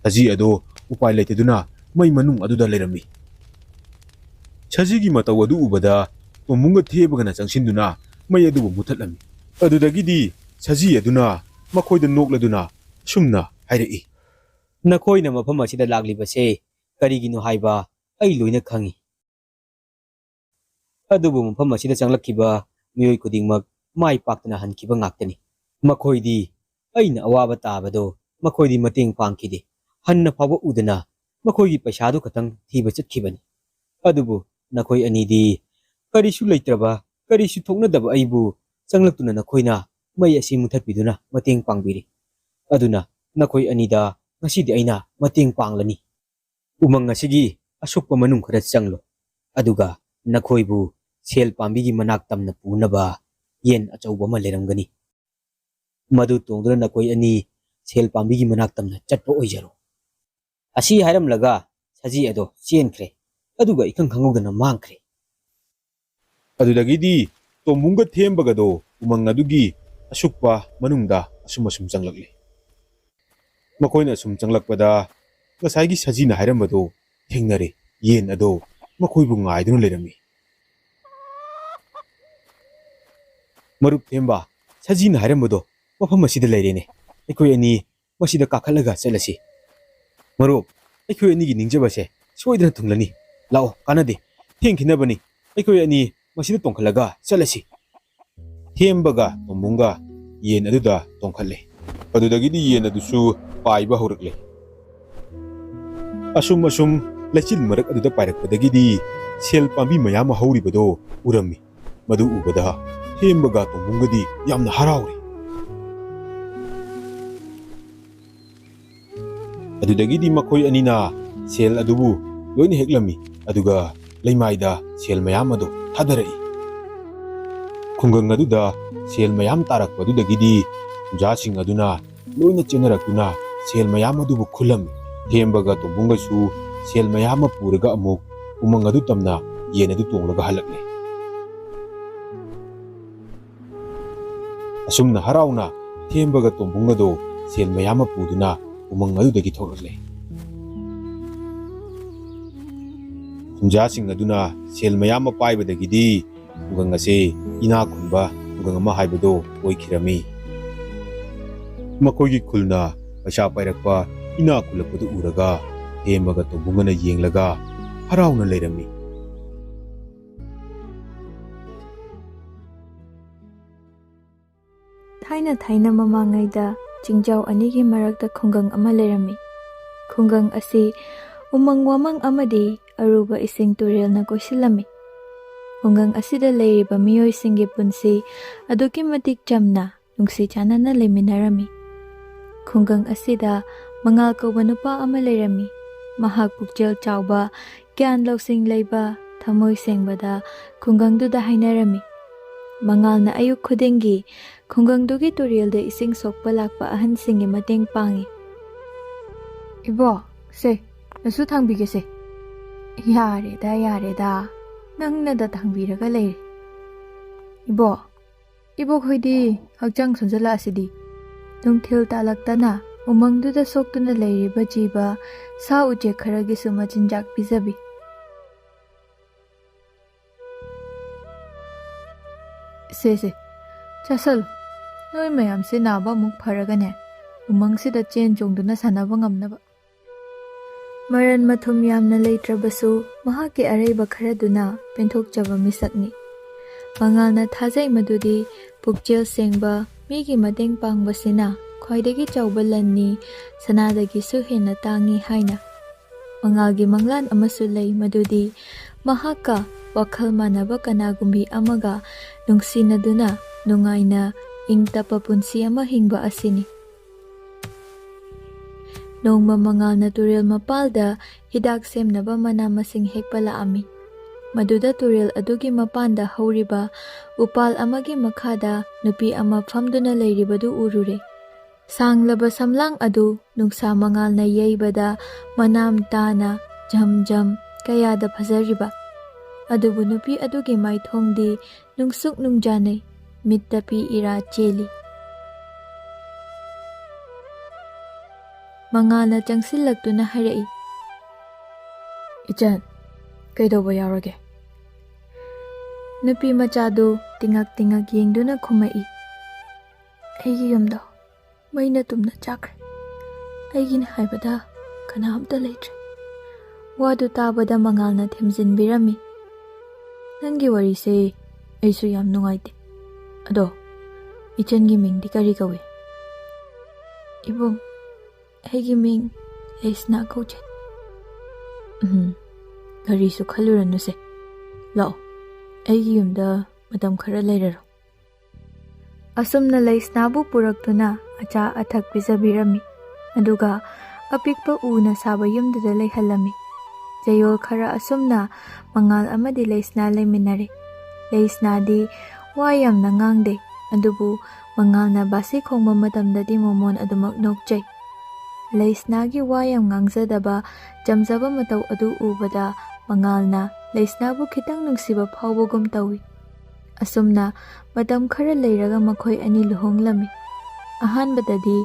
ꯁꯖꯤ ꯑꯗꯨ ꯎꯄꯥꯏ ꯂꯩꯇꯗꯨꯅ ꯃꯩ ꯃꯅꯨꯡ ꯑꯗꯨꯗ ꯂꯩꯔꯝꯃꯤ꯫ ꯁꯖꯤꯒꯤ ꯃꯇꯧ ꯑꯗꯨ ꯎꯕꯗ ꯇꯣꯝꯕꯨꯡꯒ ꯊꯦꯕꯒꯅ ꯆꯪꯁꯤꯟꯗꯨꯅ ꯃꯩ ꯑꯗꯨꯕꯨ ꯃꯨꯊꯠꯂꯝꯃꯤ꯫ ꯑꯗꯨꯗꯒꯤꯗꯤ ꯁꯖꯤ ꯑꯗꯨꯅ ꯃꯈꯣꯏꯗ ꯅꯣꯛꯂꯗꯨꯅ ꯑꯁꯨꯝꯅ ꯍꯥꯏꯔꯛꯏ꯫ ꯅꯈꯣꯏꯅ ꯃꯐꯝ ꯑꯁꯤꯗ ꯂꯥꯛꯂꯤꯕꯁꯦ ꯀꯔꯤꯒꯤꯅꯣ ꯍꯥꯏꯕ ꯑꯩ ꯂꯣꯏꯅ ꯈꯪꯏ꯫ ꯑꯗꯨꯕꯨ ꯃꯐꯝ ꯑꯁꯤꯗ ꯆꯪꯂꯛꯈꯤꯕ ꯃꯤꯑꯣꯏ ꯈꯨꯗꯤꯡꯃꯛ ꯃꯥꯏ ꯄꯥꯛꯇꯅ ꯍꯟꯈꯤꯕ ꯉꯥꯛꯇꯅꯤ꯫ ꯃꯈꯣꯏꯗꯤ ꯑꯩꯅ ꯑꯋꯥꯕ ꯇꯥꯕꯗꯣ ꯃꯈꯣꯏꯗꯤ ꯃꯇꯦꯡ ꯄꯥꯡꯈꯤꯗꯦ꯫ ꯍꯟꯅ ꯐꯥꯎꯕ ꯎꯗꯅ ꯃꯈꯣꯏꯒꯤ ꯄꯩꯁꯥꯗꯨ ꯈꯛꯇꯪ ꯊꯤꯕ ꯆꯠꯈꯤꯕꯅꯤ꯫ ꯑꯗꯨꯕꯨ ꯅꯈꯣꯏ ꯑꯅꯤꯗꯤ ꯀꯔꯤꯁꯨ ꯂꯩꯇ꯭ꯔꯕ, ꯀꯔꯤꯁꯨ ꯊꯣꯛꯅꯗꯕ ꯑꯩꯕꯨ ꯆꯪꯂꯛꯇꯨꯅ ꯅꯈꯣꯏꯅ ꯃꯩ ꯑꯁꯤ ꯃꯨꯊꯠꯄꯤꯗꯨꯅ ꯃꯇꯦꯡ ꯄꯥꯡꯕꯤꯔꯤ꯫ ꯑꯗꯨꯅ ꯅꯈꯣꯏ ꯑꯅꯤꯗ ꯉꯁꯤꯗꯤ ꯑꯩꯅ ꯃꯇꯦꯡ ꯄꯥꯡꯂꯅꯤ꯫ ꯎꯃꯪ ꯑꯁꯤꯒꯤ ꯑꯁꯨꯛꯄ ꯃꯅꯨꯡ ꯈꯔ ꯆꯪꯂꯣ, ꯑꯗꯨꯒ ꯅꯈꯣꯏꯕꯨ ꯁꯦꯜ ꯄꯥꯝꯕꯤꯒꯤ ꯃꯅꯥꯛ ꯇꯝꯅ ꯄꯨꯅꯕ ꯌꯦꯟ ꯑꯆꯧꯕ ꯑꯃ ꯂꯩꯔꯝꯒꯅꯤ꯫ ꯃꯗꯨ ꯇꯣꯡꯗꯨꯅ ꯅꯈꯣꯏ ꯑꯅꯤ ꯁꯦꯜ ꯄꯥꯝꯕꯤꯒꯤ ꯃꯅꯥꯛ ꯇꯝꯅ ꯆꯠꯄ ꯑꯣꯏꯖꯔꯣ꯫ ꯑꯁꯤ ꯍꯥꯏꯔꯝꯂꯒ ꯁꯖꯤ ꯑꯗꯣ ꯆꯦꯟꯈ꯭ꯔꯦ, ꯑꯗꯨꯒ ꯏꯈꯪ ꯈꯪꯍꯧꯗꯅ ꯃꯥꯡꯈ꯭ꯔꯦ꯫ ꯑꯗꯨꯗꯒꯤꯗꯤ ꯇꯣꯝꯕꯨꯡꯒ ꯊꯦꯝꯕꯒꯗꯣ ꯎꯃꯪ ꯑꯗꯨꯒꯤ ꯑꯁꯨꯛꯄ ꯃꯅꯨꯡꯗ ꯑꯁꯨꯝ ꯑꯁꯨꯝ ꯆꯪꯂꯛꯂꯤ꯫ ꯃꯈꯣꯏꯅ ꯑꯁꯨꯝ ꯆꯪꯂꯛꯄꯗ ꯉꯁꯥꯏꯒꯤ ꯁꯖꯤꯅ ꯍꯥꯏꯔꯝꯕꯗꯣ ꯊꯦꯡꯅꯔꯦ꯫ ꯌꯦꯟ ꯑꯗꯣ ꯃꯈꯣꯏꯕꯨ ꯉꯥꯏꯗꯨꯅ ꯂꯩꯔꯝꯃꯤ꯫ "ꯃꯔꯨꯞ ꯊꯦꯝꯕ, ꯁꯖꯤꯅ ꯍꯥꯏꯔꯝꯕꯗꯣ ꯃꯐꯝ ꯑꯁꯤꯗ ꯂꯩꯔꯦꯅꯦ꯫ ꯑꯩꯈꯣꯏ ꯑꯅꯤ ꯃꯁꯤꯗ ꯀꯥꯈꯠꯂꯒ ꯆꯠꯂꯁꯤ꯫ ꯃꯔꯨꯞ, ꯑꯩꯈꯣꯏ ꯑꯅꯤꯒꯤ ꯅꯤꯡꯖꯕꯁꯦ ꯁꯣꯏꯗꯅ ꯊꯨꯡꯂꯅꯤ꯫ ꯂꯥꯛꯑꯣ, ꯀꯥꯟꯅꯗꯦ꯫ ꯊꯦꯡꯈꯤꯅꯕꯅꯤ꯫ ꯑꯩꯈꯣꯏ ꯑꯅꯤ ꯃꯁꯤꯗ ꯇꯣꯡꯈꯠꯂꯒ ꯆꯠꯂꯁꯤ꯫" ꯊꯦꯝꯕꯒ ꯇꯣꯝꯕꯨꯡꯒ ꯌꯦꯟ ꯑꯗꯨꯗ ꯇꯣꯡꯈꯠꯂꯦ꯫ ꯑꯗꯨꯗꯒꯤꯗꯤ ꯌꯦꯟ ꯑꯗꯨꯁꯨ ꯄꯥꯏꯕ ꯍꯧꯔꯛꯂꯦ꯫ ꯑꯁꯨꯝ ꯑꯁꯨꯝ ꯂꯩꯆꯤꯜ ꯃꯔꯛ ꯑꯗꯨꯗ ꯄꯥꯏꯔꯛꯄꯗꯒꯤꯗꯤ ꯁꯦꯜ ꯄꯥꯝꯕꯤ ꯃꯌꯥꯝ ꯑꯃ ꯍꯧꯔꯤꯕꯗꯣ ꯎꯔꯝꯃꯤ꯫ ꯃꯗꯨ ꯎꯕꯗ ꯊꯦꯝꯕꯒ ꯇꯣꯝꯕꯨꯡꯒꯗꯤ ꯌꯥꯝꯅ ꯍꯔꯥꯎꯔꯦ꯫ ꯑꯗꯨꯗꯒꯤꯗꯤ ꯃꯈꯣꯏ ꯑꯅꯤꯅ ꯁꯦꯜ ꯑꯗꯨꯕꯨ ꯂꯣꯏꯅ ꯍꯦꯛꯂꯝꯃꯤ, ꯑꯗꯨꯒ ꯂꯩꯃꯥꯏꯗ ꯁꯦꯜ ꯃꯌꯥꯝ ꯑꯗꯨ ꯊꯥꯗꯔꯛꯏ꯫ ꯈꯨꯡꯒꯪ ꯑꯗꯨꯗ ꯁꯦꯜ ꯃꯌꯥꯝ ꯇꯥꯔꯛꯄ ꯑꯗꯨꯗꯒꯤꯗꯤ ꯈꯨꯟꯖꯥꯁꯤꯡ ꯑꯗꯨꯅ ꯂꯣꯏꯅ ꯆꯦꯟꯅꯔꯛꯇꯨꯅ ꯁꯦꯜ ꯃꯌꯥꯝ ꯑꯗꯨꯕꯨ ꯈꯨꯜꯂꯝꯃꯤ꯫ ꯊꯦꯝꯕꯒ ꯇꯣꯝꯕꯨꯡꯒꯁꯨ ꯁꯦꯜ ꯃꯌꯥꯝ ꯑꯃ ꯄꯨꯔꯒ ꯑꯃꯨꯛ ꯎꯃꯪ ꯑꯗꯨ ꯇꯝꯅ ꯌꯦꯟ ꯑꯗꯨ ꯇꯣꯡꯂꯒ ꯍꯜꯂꯛꯂꯦ꯫ ꯑꯁꯨꯝꯅ ꯍꯔꯥꯎꯅ ꯊꯦꯝꯕꯒ ꯇꯣꯝꯕꯨꯡ ꯑꯗꯣ ꯁꯦꯜ ꯃꯌꯥꯝ ꯑꯃ ꯄꯨꯗꯨꯅ ꯎꯃꯪ ꯑꯗꯨꯗꯒꯤ ꯊꯣꯛꯂꯛꯂꯦ꯫ ꯈꯨꯟꯖꯥꯁꯤꯡ ꯑꯗꯨꯅ ꯁꯦꯜ ꯃꯌꯥꯝ ꯑꯃ ꯄꯥꯏꯕꯗꯒꯤꯗꯤ ꯈꯨꯡꯒꯪ ꯑꯁꯤ ꯏꯅꯥꯛ ꯈꯨꯟꯕ ꯈꯨꯡꯒꯪ ꯑꯃ ꯍꯥꯏꯕꯗꯨ ꯑꯣꯏꯈꯤꯔꯝꯃꯤ꯫ ꯃꯈꯣꯏꯒꯤ ꯈꯨꯜꯅ ꯄꯩꯁꯥ ꯄꯥꯏꯔꯛꯄ, ꯏꯅꯥꯛ ꯈꯨꯜꯂꯛꯄꯗꯨ ꯎꯔꯒ ꯍꯦꯃꯒ ꯇꯣꯡꯕꯨꯡꯒꯅ ꯌꯦꯡꯂꯒ ꯍꯔꯥꯎꯅ ꯂꯩꯔꯝꯃꯤ꯫ ꯊꯥꯏꯅ ꯊꯥꯏꯅ ꯃꯃꯥꯡꯉꯩꯗ ꯆꯤꯡꯖꯥꯎ ꯑꯅꯤꯒꯤ ꯃꯔꯛꯇ ꯈꯨꯡꯒꯪ ꯑꯃ ꯂꯩꯔꯝꯃꯤ꯫ ꯈꯨꯡꯒꯪ ꯑꯁꯤ ꯎꯃꯪ ꯋꯥꯃꯪ ꯑꯃꯗꯤ ꯑꯔꯨꯕ ꯏꯁꯤꯡ ꯇꯨꯔꯦꯜꯅ ꯀꯣꯏꯁꯤꯜꯂꯝꯃꯤ꯫ ꯈꯨꯡꯒꯪ ꯑꯁꯤꯗ ꯂꯩꯔꯤꯕ ꯃꯤꯑꯣꯏꯁꯤꯡꯒꯤ ꯄꯨꯟꯁꯤ ꯑꯗꯨꯛꯀꯤ ꯃꯇꯤꯛ ꯆꯝꯅ, ꯅꯨꯡꯁꯤ ꯆꯥꯟꯅꯅ ꯂꯩꯃꯤꯟꯅꯔꯝꯃꯤ꯫ ꯈꯨꯡꯒꯪ ꯑꯁꯤꯗ ꯃꯉꯥꯜ ꯀꯧꯕ ꯅꯨꯄꯥ ꯑꯃ ꯂꯩꯔꯝꯃꯤ꯫ ꯃꯍꯥꯛ ꯄꯨꯛꯆꯦꯜ ꯆꯥꯎꯕ, ꯒ꯭ꯌꯥꯟ ꯂꯧꯁꯤꯡ ꯂꯩꯕ, ꯊꯃꯣꯏ ꯁꯦꯡꯕꯗ ꯈꯨꯡꯒꯪꯗꯨꯗ ꯍꯥꯏꯅꯔꯝꯃꯤ꯫ ꯃꯉꯥꯜꯅ ꯑꯌꯨꯛ ꯈꯨꯗꯤꯡꯒꯤ ꯈꯨꯡꯒꯪꯗꯨꯒꯤ ꯇꯨꯔꯦꯜꯗ ꯏꯁꯤꯡ ꯁꯣꯛꯄ ꯂꯥꯛꯄ ꯑꯍꯟꯁꯤꯡꯒꯤ ꯃꯇꯦꯡ ꯄꯥꯡꯏ꯫ "ꯏꯕꯣ, ꯁꯦ, ꯅꯁꯨ ꯊꯥꯡꯕꯤꯒꯦꯁꯦ꯫" "ꯌꯥꯔꯦꯗ, ꯌꯥꯔꯦꯗ, ꯅꯪꯅꯗ ꯊꯥꯡꯕꯤꯔꯒ ꯂꯩꯔꯦ꯫ ꯏꯕꯣ, ꯏꯕꯣꯛ ꯍꯣꯏꯗꯤ ꯍꯛꯆꯥꯡ ꯁꯣꯟꯖꯜꯂꯛꯑꯁꯤꯗꯤ꯫ ꯅꯨꯡꯊꯤꯜ ꯇꯥꯂꯛꯇꯅ ꯎꯃꯪꯗꯨꯗ ꯁꯣꯛꯇꯨꯅ ꯂꯩꯔꯤꯕ ꯖꯤꯕ ꯁꯥ ꯎꯆꯦꯛ ꯈꯔꯒꯤꯁꯨ ꯃꯆꯤꯟꯖꯥꯛ ꯄꯤꯖꯕꯤ꯫" "ꯁꯦ, ꯁꯦ, ꯆꯥꯁꯜꯂꯨ꯫ ꯅꯣꯏ ꯃꯌꯥꯝꯁꯦ ꯅꯥꯕ ꯑꯃꯨꯛ ꯐꯔꯒꯅꯦ, ꯎꯃꯪꯁꯤꯗ ꯆꯦꯟ ꯆꯣꯡꯗꯨꯅ ꯁꯥꯟꯅꯕ ꯉꯝꯅꯕ꯫" ꯃꯔꯟ ꯃꯊꯨꯝ ꯌꯥꯝꯅ ꯂꯩꯇ꯭ꯔꯕꯁꯨ, ꯃꯍꯥꯛꯀꯤ ꯑꯔꯩꯕ ꯈꯔꯗꯨꯅ ꯄꯦꯟꯊꯣꯛꯆꯕ ꯃꯤꯁꯛꯅꯤ꯫ ꯃꯉꯥꯜꯅ ꯊꯥꯖꯩ ꯃꯗꯨꯗꯤ ꯄꯨꯛꯆꯦꯜ ꯁꯦꯡꯕ ꯃꯤꯒꯤ ꯃꯇꯦꯡ ꯄꯥꯡꯕꯁꯤꯅ ꯈ꯭ꯋꯥꯏꯗꯒꯤ ꯆꯥꯎꯕ ꯂꯟꯅꯤ, ꯁꯅꯥꯗꯒꯤꯁꯨ ꯍꯦꯟꯅ ꯇꯥꯡꯉꯤ ꯍꯥꯏꯅ꯫ ꯃꯉꯥꯜꯒꯤ ꯃꯪꯂꯥꯟ ꯑꯃꯁꯨ ꯂꯩ, ꯃꯗꯨꯗꯤ ꯃꯍꯥꯛꯀ ꯋꯥꯈꯜ ꯃꯥꯟꯅꯕ ꯀꯅꯥꯒꯨꯝꯕꯤ ꯑꯃꯒ ꯅꯨꯡꯁꯤꯅꯗꯨꯅ ꯅꯨꯡꯉꯥꯏꯅ ꯏꯪ ꯇꯞꯄ ꯄꯨꯟꯁꯤ ꯑꯃ ꯍꯤꯡꯕ ꯑꯁꯤꯅꯤ꯫ ꯅꯣꯡꯃ ꯃꯉꯥꯜꯅ ꯇꯨꯔꯦꯜ ꯃꯄꯥꯜꯗ ꯍꯤꯗꯥꯛ ꯁꯦꯝꯅꯕ ꯃꯅꯥ ꯃꯁꯤꯡ ꯍꯦꯛꯄ ꯂꯥꯛꯑꯝꯃꯤ꯫ ꯃꯗꯨꯗ ꯇꯨꯔꯦꯜ ꯑꯗꯨꯒꯤ ꯃꯄꯥꯟꯗ ꯍꯧꯔꯤꯕ ꯎꯄꯥꯜ ꯑꯃꯒꯤ ꯃꯈꯥꯗ ꯅꯨꯄꯤ ꯑꯃ ꯐꯝꯗꯨꯅ ꯂꯩꯔꯤꯕꯗꯨ ꯎꯔꯨꯔꯦ꯫ ꯁꯥꯡꯂꯕ ꯁꯝꯂꯥꯡ ꯑꯗꯨ ꯅꯨꯡꯁꯥ ꯃꯉꯥꯜꯅ ꯌꯩꯕꯗ ꯃꯅꯥꯝ ꯇꯥꯅ ꯖꯝ ꯖꯝ ꯀꯌꯥꯗ ꯐꯖꯔꯤꯕ꯫ ꯑꯗꯨꯕꯨ ꯅꯨꯄꯤ ꯑꯗꯨꯒꯤ ꯃꯥꯏꯊꯣꯡꯗꯤ ꯅꯨꯡꯁꯨꯛ ꯅꯨꯡꯖꯥꯅꯩ, ꯃꯤꯠꯇ ꯄꯤ ꯏꯔꯥ ꯆꯦꯜꯂꯤ꯫ ꯃꯉꯥꯜꯅ ꯆꯪꯁꯤꯜꯂꯛꯇꯨꯅ ꯍꯥꯏꯔꯛꯏ, "ꯏꯆꯟ, ꯀꯩꯗꯧꯕ ꯌꯥꯎꯔꯒꯦ?" ꯅꯨꯄꯤ ꯃꯆꯥꯗꯨ ꯇꯤꯉꯛ ꯇꯤꯉꯛ ꯌꯦꯡꯗꯨꯅ ꯈꯨꯝꯃꯛꯏ, "ꯑꯩꯒꯤ ꯌꯨꯝꯗꯣ, ꯃꯩꯅ ꯇꯨꯝꯅ ꯆꯥꯛꯈ꯭ꯔꯦ꯫ ꯑꯩꯒꯤꯅꯤ ꯍꯥꯏꯕꯗ ꯀꯅꯥꯝꯇ ꯂꯩꯇ꯭ꯔꯦ꯫ ꯋꯥꯗꯨ ꯇꯥꯕꯗ ꯃꯉꯥꯜꯅ ꯊꯦꯝꯖꯤꯟꯕꯤꯔꯝꯃꯤ꯫ "ꯅꯪꯒꯤ ꯋꯥꯔꯤꯁꯦ ꯑꯩꯁꯨ ꯌꯥꯝ ꯅꯨꯡꯉꯥꯏꯇꯦ꯫ ꯑꯗꯣ, ꯏꯆꯟꯒꯤ ꯃꯤꯡꯗꯤ ꯀꯔꯤ ꯀꯧꯏ?" "ꯏꯕꯨꯡ, ꯑꯩꯒꯤ ꯃꯤꯡ ꯂꯩꯁꯅꯥ ꯀꯧꯖꯩ꯫" "ꯎꯝ, ꯀꯔꯤꯁꯨ ꯈꯜꯂꯨꯔꯅꯨꯁꯦ꯫ ꯂꯥꯛꯑꯣ, ꯑꯩꯒꯤ ꯌꯨꯝꯗ ꯃꯇꯝ ꯈꯔ ꯂꯩꯔꯔꯣ꯫" ꯑꯁꯨꯝꯅ ꯂꯩꯁꯅꯥꯕꯨ ꯄꯨꯔꯛꯇꯨꯅ ꯑꯆꯥ ꯑꯊꯛ ꯄꯤꯖꯕꯤꯔꯝꯃꯤ꯫ ꯑꯗꯨꯒ ꯑꯄꯤꯛꯄ ꯎꯅ ꯁꯥꯕ ꯌꯨꯝꯗꯨꯗ ꯂꯩꯍꯜꯂꯝꯃꯤ꯫ ꯆꯌꯣꯜ ꯈꯔ ꯑꯁꯨꯝꯅ ꯃꯉꯥꯜ ꯑꯃꯗꯤ ꯂꯩꯁꯅꯥ ꯂꯩꯃꯤꯟꯅꯔꯦ꯫ ꯂꯩꯁꯅꯥꯗꯤ ꯋꯥ ꯌꯥꯝꯅ ꯉꯥꯡꯗꯦ, ꯑꯗꯨꯕꯨ ꯃꯉꯥꯜꯅ ꯕꯥꯁꯤ ꯈꯣꯡꯕ ꯃꯇꯝꯗꯗꯤ ꯃꯃꯣꯟ ꯑꯗꯨꯃꯛ ꯅꯣꯛꯆꯩ꯫ ꯂꯩꯁꯅꯥꯒꯤ ꯋꯥ ꯌꯥꯝ ꯉꯥꯡꯖꯗꯕ ꯆꯝꯖꯕ ꯃꯇꯧ ꯑꯗꯨ ꯎꯕꯗ ꯃꯉꯥꯜꯅ ꯂꯩꯁꯅꯥꯕꯨ ꯈꯤꯇꯪ ꯅꯨꯡꯁꯤꯕ ꯐꯥꯎꯕꯒꯨꯝ ꯇꯧꯏ꯫ ꯑꯁꯨꯝꯅ ꯃꯇꯝ ꯈꯔ ꯂꯩꯔꯒ ꯃꯈꯣꯏ ꯑꯅꯤ ꯂꯨꯍꯣꯡꯂꯝꯃꯤ꯫ ꯑꯍꯥꯟꯕꯗꯗꯤ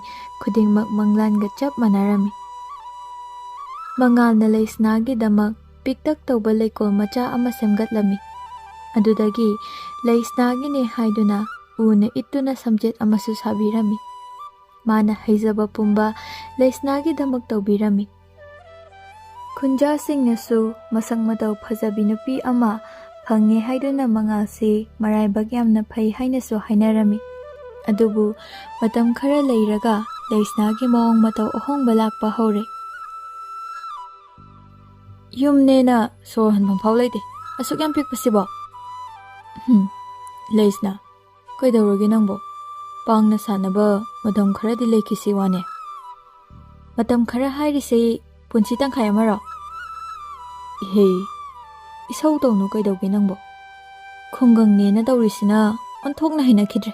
ꯈꯨꯗꯤꯡꯃꯛ ꯃꯪꯂꯥꯟꯒ ꯆꯞ ꯃꯥꯟꯅꯔꯝꯃꯤ꯫ ꯃꯉꯥꯜꯅ ꯂꯩꯁꯅꯥꯒꯤꯗꯃꯛ ꯄꯤꯛꯇꯛ ꯇꯧꯕ ꯂꯩꯀꯣꯜ ꯃꯆꯥ ꯑꯃ ꯁꯦꯝꯒꯠꯂꯝꯃꯤ꯫ ꯑꯗꯨꯗꯒꯤ ꯂꯩꯁꯅꯥꯒꯤꯅꯦ ꯍꯥꯏꯗꯨꯅ ꯎꯅ ꯏꯠꯇꯨꯅ ꯁꯝꯆꯦꯠ ꯑꯃꯁꯨ ꯁꯥꯕꯤꯔꯝꯃꯤ꯫ ꯃꯥꯅ ꯍꯩꯖꯕ ꯄꯨꯝꯕ ꯂꯩꯁꯅꯥꯒꯤꯗꯃꯛ ꯇꯧꯕꯤꯔꯝꯃꯤ꯫ ꯈꯨꯟꯖꯥꯁꯤꯡꯅꯁꯨ ꯃꯁꯛ ꯃꯇꯧ ꯐꯖꯕꯤ ꯅꯨꯄꯤ ꯑꯃ ꯐꯪꯉꯦ ꯍꯥꯏꯗꯨꯅ ꯃꯉꯥꯜꯁꯤ ꯃꯔꯥꯏꯕꯛ ꯌꯥꯝꯅ ꯐꯩ ꯍꯥꯏꯅꯁꯨ ꯍꯥꯏꯅꯔꯝꯃꯤ꯫ ꯑꯗꯨꯕꯨ ꯃꯇꯝ ꯈꯔ ꯂꯩꯔꯒ ꯂꯩꯁꯅꯥꯒꯤ ꯃꯑꯣꯡ ꯃꯇꯧ ꯑꯍꯣꯡꯕ ꯂꯥꯛꯄ ꯍꯧꯔꯦ꯫ "ꯌꯨꯝꯅꯦꯅ ꯁꯣꯔ ꯍꯣꯟꯐꯝ ꯐꯥꯎ ꯂꯩꯇꯦ, ꯑꯁꯨꯛ ꯌꯥꯝ ꯄꯤꯛꯄꯁꯤꯕꯣ?" "ꯍꯨꯝ, ꯂꯩꯁꯅꯥ, ꯀꯩꯗꯧꯔꯒꯦ ꯅꯪꯕꯣ? ꯄꯥꯡꯅ ꯁꯥꯟꯅꯕ ꯃꯇꯝ ꯈꯔꯗꯤ ꯂꯩꯈꯤꯁꯤ ꯋꯥꯅꯦ꯫" "ꯃꯇꯝ ꯈꯔ ꯍꯥꯏꯔꯤꯁꯦ ꯄꯨꯟꯁꯤ ꯇꯪꯈꯥꯏ ꯑꯃꯔꯣ?" "ꯏꯍꯦ, ꯏꯁꯧ ꯇꯧꯅꯨ ꯀꯩꯗꯧꯒꯦ ꯅꯪꯕꯣ? ꯈꯨꯡꯒꯪꯅꯦꯅ ꯇꯧꯔꯤꯁꯤꯅ ꯑꯣꯟꯊꯣꯛꯅ ꯍꯩꯅꯈꯤꯗ꯭ꯔꯦ꯫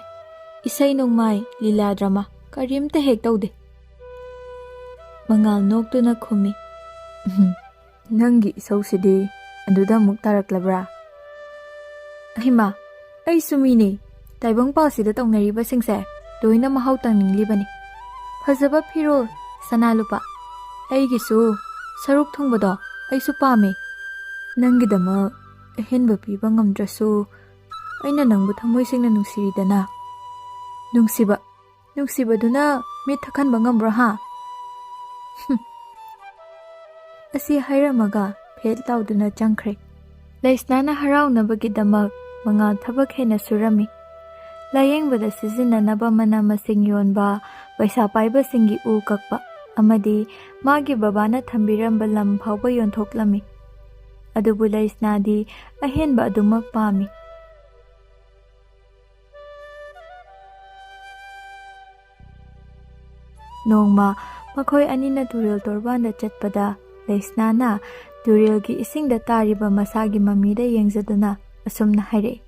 ꯏꯁꯩ ꯅꯣꯡꯃꯥꯏ, ꯂꯤꯂꯥ ꯗ꯭ꯔꯃꯥ ꯀꯔꯤꯝꯇ ꯍꯦꯛ ꯇꯧꯗꯦ꯫" ꯃꯉꯥꯜ ꯅꯣꯛꯇꯨꯅ ꯈꯨꯝꯃꯤ, "ꯎꯝ, ꯅꯪꯒꯤ ꯏꯁꯧꯁꯤꯗꯤ ꯑꯗꯨꯗ ꯑꯃꯨꯛ ꯇꯥꯔꯛꯂꯕ꯭ꯔꯥ? ꯑꯍꯤꯃꯥ, ꯑꯩꯁꯨ ꯃꯤꯅꯤ꯫ ꯇꯥꯏꯕꯪ ꯄꯥꯜꯁꯤꯗ ꯇꯧꯅꯔꯤꯕꯁꯤꯡꯁꯦ ꯂꯣꯏꯅ ꯃꯍꯥꯎ ꯇꯪꯅꯤꯡꯂꯤꯕꯅꯤ꯫ ꯐꯖꯕ ꯐꯤꯔꯣꯜ, ꯁꯅꯥ ꯂꯨꯄꯥ, ꯑꯩꯒꯤꯁꯨ ꯁꯔꯨꯛ ꯊꯨꯡꯕꯗꯣ ꯑꯩꯁꯨ ꯄꯥꯝꯃꯤ꯫ ꯅꯪꯒꯤꯗꯃꯛ ꯑꯍꯦꯟꯕ ꯄꯤꯕ ꯉꯝꯗ꯭ꯔꯁꯨ ꯑꯩꯅ ꯅꯪꯕꯨ ꯊꯃꯣꯏ ꯁꯦꯡꯅ ꯅꯨꯡꯁꯤꯔꯤꯗꯅ꯫ ꯅꯨꯡꯁꯤꯕ, ꯅꯨꯡꯁꯤꯕꯗꯨꯅ ꯃꯤꯠ ꯊꯛꯍꯟꯕ ꯉꯝꯕ꯭ꯔꯣ ꯍꯥ? ꯍꯨꯝ꯫ ꯑꯁꯤ ꯍꯥꯏꯔꯝꯃꯒ ꯐꯦꯠ ꯂꯥꯎꯗꯨꯅ ꯆꯪꯈ꯭ꯔꯦ꯫ ꯂꯩꯁꯅꯥꯅ ꯍꯔꯥꯎꯅꯕꯒꯤꯗꯃꯛ ꯃꯉꯥꯜ ꯊꯕꯛ ꯍꯦꯟꯅ ꯁꯨꯔꯝꯃꯤ꯫ ꯂꯥꯌꯦꯡꯕꯗ ꯁꯤꯖꯤꯟꯅꯅꯕ ꯃꯅꯥ ꯃꯁꯤꯡ ꯌꯣꯟꯕ, ꯄꯩꯁꯥ ꯄꯥꯏꯕꯁꯤꯡꯒꯤ ꯎ ꯀꯛꯄ ꯑꯃꯗꯤ ꯃꯥꯒꯤ ꯕꯕꯥꯅ ꯊꯝꯕꯤꯔꯝꯕ ꯂꯝ ꯐꯥꯎꯕ ꯌꯣꯟꯊꯣꯛꯂꯝꯃꯤ꯫ ꯑꯗꯨꯕꯨ ꯂꯩꯁꯅꯥꯗꯤ ꯑꯍꯦꯟꯕ ꯑꯗꯨꯃꯛ ꯄꯥꯝꯃꯤ꯫ ꯅꯣꯡꯃ ꯃꯈꯣꯏ ꯑꯅꯤꯅ ꯇꯨꯔꯦꯜ ꯇꯣꯔꯕꯥꯟꯗ ꯆꯠꯄꯗ ꯂꯩꯁꯅꯥꯅ ꯇꯨꯔꯦꯜꯒꯤ ꯏꯁꯤꯡꯗ ꯇꯥꯔꯤꯕ ꯃꯁꯥꯒꯤ ꯃꯃꯤꯗ ꯌꯦꯡꯖꯗꯨꯅ ꯑꯁꯨꯝꯅ ꯍꯥꯏꯔꯛꯏ,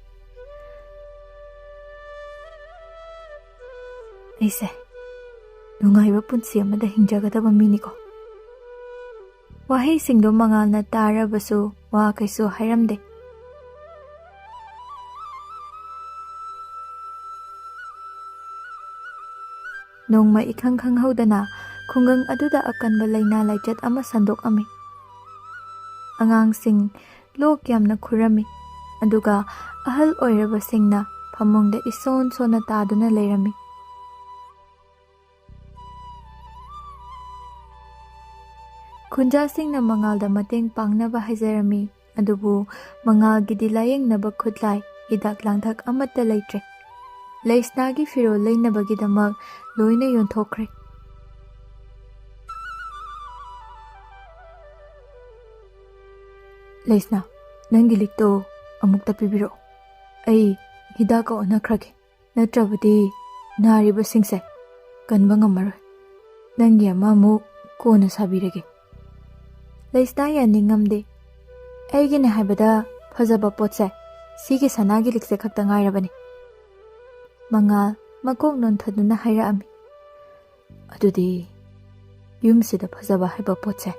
"ꯑꯩꯁꯦ ꯅꯨꯡꯉꯥꯏꯕ ꯄꯨꯟꯁꯤ ꯑꯃꯗ ꯍꯤꯡꯖꯒꯗꯕ ꯃꯤꯅꯤꯀꯣ꯫" ꯋꯥꯍꯩꯁꯤꯡꯗꯣ ꯃꯉꯥꯜꯅ ꯇꯥꯔꯕꯁꯨ ꯋꯥ ꯀꯩꯁꯨ ꯍꯥꯏꯔꯝꯗꯦ꯫ ꯅꯣꯡꯃ ꯏꯈꯪ ꯈꯪꯍꯧꯗꯅ ꯈꯨꯡꯒꯪ ꯑꯗꯨꯗ ꯑꯀꯟꯕ ꯂꯥꯏꯅꯥ ꯂꯥꯏꯆꯠ ꯑꯃ ꯁꯟꯗꯣꯛꯑꯝꯃꯤ꯫ ꯑꯉꯥꯡꯁꯤꯡ ꯂꯣꯛ ꯌꯥꯝꯅ ꯈꯨꯔꯝꯃꯤ, ꯑꯗꯨꯒ ꯑꯍꯜ ꯑꯣꯏꯔꯕꯁꯤꯡꯅ ꯐꯃꯨꯡꯗ ꯏꯁꯣꯟ ꯁꯣꯟꯅ ꯇꯥꯗꯨꯅ ꯂꯩꯔꯝꯃꯤ꯫ ꯈꯨꯟꯖꯥꯁꯤꯡꯅ ꯃꯉꯥꯜꯗ ꯃꯇꯦꯡ ꯄꯥꯡꯅꯕ ꯍꯥꯏꯖꯔꯝꯃꯤ, ꯑꯗꯨꯕꯨ ꯃꯉꯥꯜꯒꯤꯗꯤ ꯂꯥꯌꯦꯡꯅꯕ ꯈꯨꯠꯂꯥꯏ, ꯍꯤꯗꯥꯛ ꯂꯥꯡꯊꯛ ꯑꯃꯠꯇ ꯂꯩꯇ꯭ꯔꯦ꯫ ꯂꯩꯁꯅꯥꯒꯤ ꯐꯤꯔꯣꯜ ꯂꯩꯅꯕꯒꯤꯗꯃꯛ ꯂꯣꯏꯅ ꯌꯣꯟꯊꯣꯛꯈ꯭ꯔꯦ꯫ "ꯂꯩꯁꯅꯥ, ꯅꯪꯒꯤ ꯂꯤꯛꯇꯣ ꯑꯃꯨꯛꯇ ꯄꯤꯕꯤꯔꯛꯑꯣ꯫ ꯑꯩ ꯍꯤꯗꯥꯛꯀ ꯑꯣꯟꯅꯈ꯭ꯔꯒꯦ꯫ ꯅꯠꯇ꯭ꯔꯕꯗꯤ ꯅꯥꯔꯤꯕꯁꯤꯡꯁꯦ ꯀꯟꯕ ꯉꯝꯃꯔꯣꯏ꯫ ꯅꯪꯒꯤ ꯑꯃ ꯑꯃꯨꯛ ꯀꯣꯟꯅ ꯁꯥꯕꯤꯔꯒꯦ꯫" ꯂꯩꯁꯅꯥ ꯌꯥꯅꯤꯡꯉꯝꯗꯦ꯫ "ꯑꯩꯒꯤꯅꯦ ꯍꯥꯏꯕꯗ ꯐꯖꯕ ꯄꯣꯠꯁꯦ ꯁꯤꯒꯤ ꯁꯅꯥꯒꯤ ꯂꯤꯛꯁꯦ ꯈꯛꯇ ꯉꯥꯏꯔꯕꯅꯤ꯫" ꯃꯉꯥꯜ ꯃꯀꯣꯛ ꯅꯣꯟꯊꯗꯨꯅ ꯍꯥꯏꯔꯛꯑꯝꯃꯤ꯫ "ꯑꯗꯨꯗꯤ ꯌꯨꯝꯁꯤꯗ ꯐꯖꯕ ꯍꯥꯏꯕ ꯄꯣꯠꯁꯦ